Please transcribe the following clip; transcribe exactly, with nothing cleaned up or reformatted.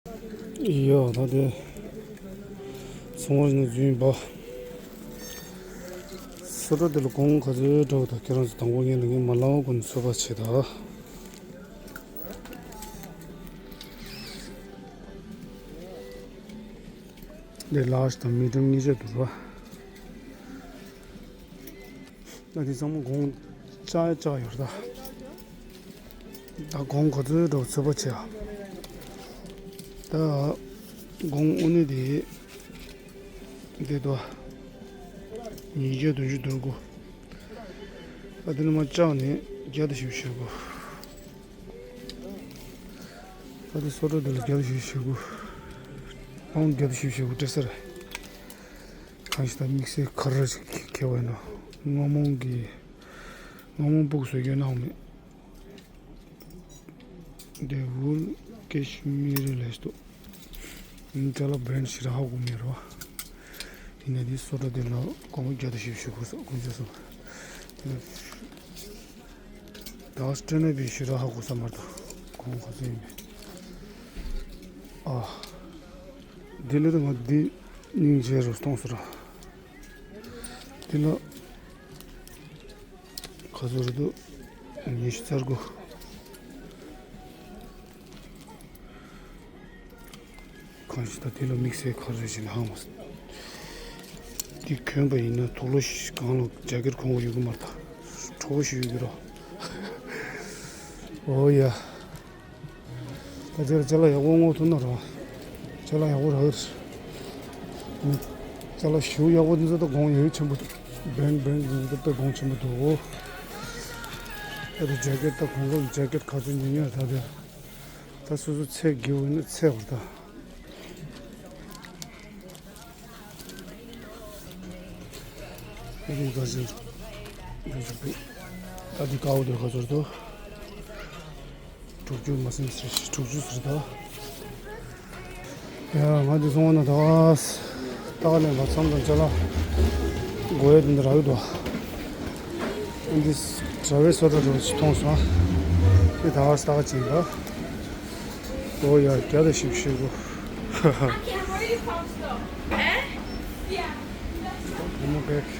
ཡ་ད་དེ་སོང་བ་ནས་རྫུན་པ། སོ་ཏྲ་དེ་ལ་གོང་ག་ཚོད་འདྲ་བོ་དང་ཁྱེད་རང་ཚོ་དང་པོ་ངས་ལ་ངས་མ་ལང་བ་ཀུན་ཚོད་པ་བྱེད་ད། དེ་ལགས་དང་མི་འགྲམ་གཉིས་ཆ་འདུག་བ། ད་དེ་ཚང་མ་གོང་བཅག་བཅག་ཡོད་རེད་ད། ད་གོང་ག་ཚོད་འགྲོ་ཚོད་པ་བྱེད་ཨ། ད་གོང་དངོས་གནས་དེ་དེ་ད་ཉིས་བརྒྱ་བདུན་ཅུ་དོན་དགུ། ད་དེ་ནས་མར་བཅག་ནས་བརྒྱ་དང་བཞི་བཅུ་ཞེ་དགུ། ད་དེ་སོ་ཏྲ་དེ་ལ་བརྒྱ་དང་བཞི་བཅུ་ཞེ་དགུ། པའུན་བརྒྱ་དང་བཞི་བཅུ་ཞེ་དགུ་སྤྲད་ས་རེད། གང་ཞིག་ད་དམིགས་བསལ་ཁ་ར་ཞིག་ཁེལ་བ་ཡིན་ན། རྔ་མོང་གི་རྔ་མོང་སྤུ་གུ་བཟོས་རྒྱུ་ནང་མེད། དེ་ཝུལ་ཀེ་ཤི་མི་རི་ལས་ཏོ། ཨིན་ཏེ་ལ་བྷེན་ཤི་ར་ཧ་གོ་མེད་རོ། དེ་ནས་དེ་སོ་ཏྲ་དེ་ལ་གོང་བརྒྱ་དང་བཞི་བཅུ་ཞེ་དགུ་སོ་དགུ་བཅུ་སོ། ད་སྤྲད་ན་བི་ཤི་ར་ཧ་གོ་ས་མར་ད་གོང་ག་ཚོད་ཡིན་མེད། ཨ། དེ་ལས་ད་ང་འདི་སྙིང་རྗེ་རུ་གཏོང་ཟེར་ར། དེ་ལ་ག་ཚོད་རེད་འདུག་ཉི་ཤུ་རྩ་དགུ། གང་ཞིག་ད་དེ་ལ་དམིགས་བསལ་ག་རེ་བྱས་ནས་ཧང་མ་སོང་། འདི་གྱོན་པ་ཡིན་ན་དུག་ལོག་ཞིག་གང་ལ་ཇེ་ཀེ་ཊི་གོན་དགོས་ཡོད་གི་མ་རེད་ད། གྲོགས་པོ་ཞིག་ཡོད་གི་རོ། ཨོ་ཡ། ད་ཅ་ལག་ཅ་ལག་ཡག་པོ་བསྔོག་ཐུབ་ན་རོ། ཅ་ལག་ཡག་པོ་རག་གི་རེད། ཅ་ལག་ཞེ་པོ་ཡག་པོ་འདི་ཚོ་ད་གོང་ཡ་ཡོད་ཆེན་པོ་འདུག་བྷེན་བྷེན་འདི་ཚོ་དཔེ་གོང་ཆེན་པོ་འདུག་ད་དེ་ཇེ་ཀེ་ཊི་ད་གོང་གོང་ཇེ་ཀེ་ཊི་ག་ཚོད་ཉོ་ཉོ་ད་དེ། ད་སོ་སོ་ཚད་དགེ་བོ་ཡིན་ན་ཚད་བར་ད། ཨ་ནི་ག་ཚོད། ཨ་ནི་ཀའོ་དེ་ག་ཚོད་དོ། དྲུག་ཅུ་མ་ཟིན་ཟེར་དྲུག་ཅུ་ཟེར་ད། ཡ་ང་འདི་སོང་བ་ན་ད། ཏག་ལས་ལ་མཚམས་དང་ཅ་ལག་དགོས་ཡ་དེ་འདྲ་རག་གི་འདུག་ཨ་འདི་གྲྭ་པའི་སོ་ཏྲ་འདྲ་ཞིག་མཐོང་སོང་། དེ་ད་ས་ཅིག་ཡིན་པ། ཨོ་ཡ་བརྒྱ་དང་བཞི་བཅུ་ཞེ་དགུ། ཧ་ཧ། བུ་མོ་བེག་